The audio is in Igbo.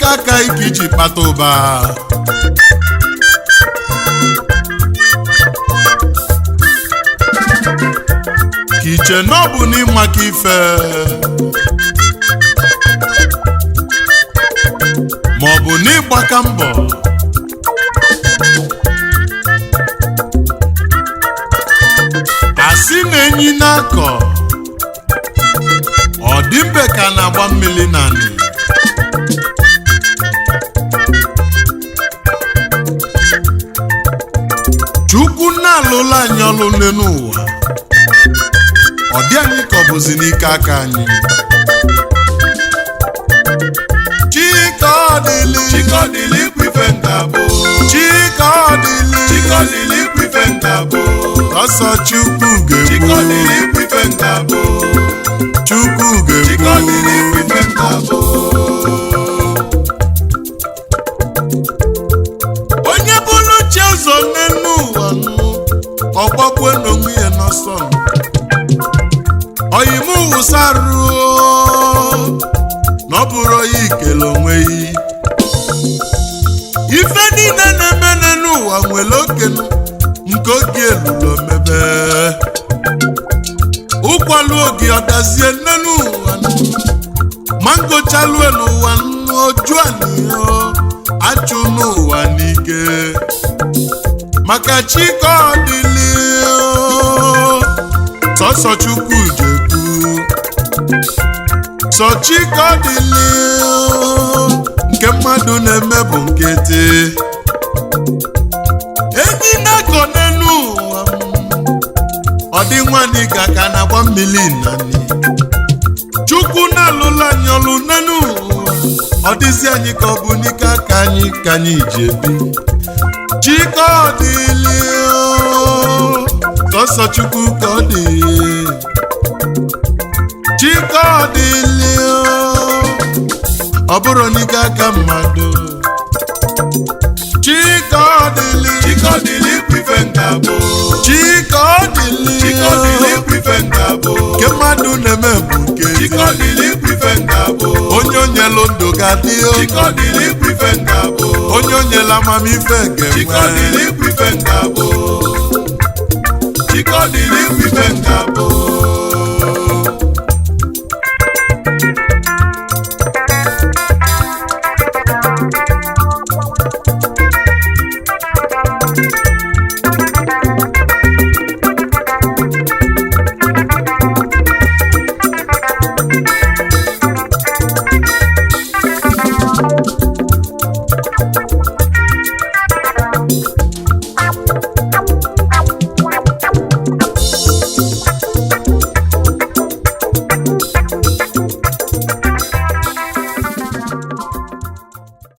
n'ike aka ike iji kpata ụba. Ka iche na ọ bụ n'ịmaka ife, ma ọ bụ n'ịgbaka mbọ. Asị na enyi na-akọ ọ dị mbe ka na-agba mmiri naanị. Chukwu na-alụla anyị ọlụ nne n'ụwa, ọ dị anyị ka ọ bụzi n'ike aka anyị. Chika ọ dịlị, Chika ọ dịlị ikwu ife ngabụ. Chika ọ dịlị, Chika ọ dịlị ikwu ife ngabụ. Ọsọ Chukwu ga-ekwu, Chika ọ dịlị ikwu ife ngabụ. Chukwu Chika ọ dịlị ga-ekwu. ikwu ife ngabụ. Onye bụrụ chi ụzọ n'elu ụwa nụ, ọgbagbue n'onwe ya n'ọsọ nụ. Oyimu wụsaruo na ọ bụrụ ya ikele onwe ya. Ife niile na-eme n'elu ụwa nwere oke nụ, nke oge elulu omebe. Ụkwalu oge ọdazie n'elu ụwa nụ, mango chalue n'ụwa nụ, oju anịyo achụ n'ụwa n'ike. Maka Chika ọ dịlị, sọsọ Chukwu jekwu. Sọ Chika ọ dịlị, nke mmadụ na-eme bụ nkịtị. Enyi na-akọ n'elu ụwa m, ọ dị nwanne ka ka na-agba mmiri nani. Chukwu na-alụla anyị ọlụ n'elu ụwa, ọ dịzi anyị ka ọ bụ n'ike aka anyị ka anyị ji ebi. Chika ọ dịlị, sọsọ Chukwu ka ọ dị. Chika ọ dịlị, ọ bụrụ n'ike aka mmadụ. Chika ọ dịlị, Chika ọ dịlị ikwu ife ngabụ. Chika ọ dịlị, Chika ọ dịlị ikwu ife ngabụ. Nke mmadụ na-eme bụ nke Chika ọ dịlị ikwu ife ngabụ. Onye onyelu ndụ ga-adị o. Chika ọ dịlị ikwu ife ngabụ. Onye onyelu amamife Chika ọ ga-enwe. dịlị ikwu ife ngabụ. Chika ọ dịlị ikwu ife ngabụ.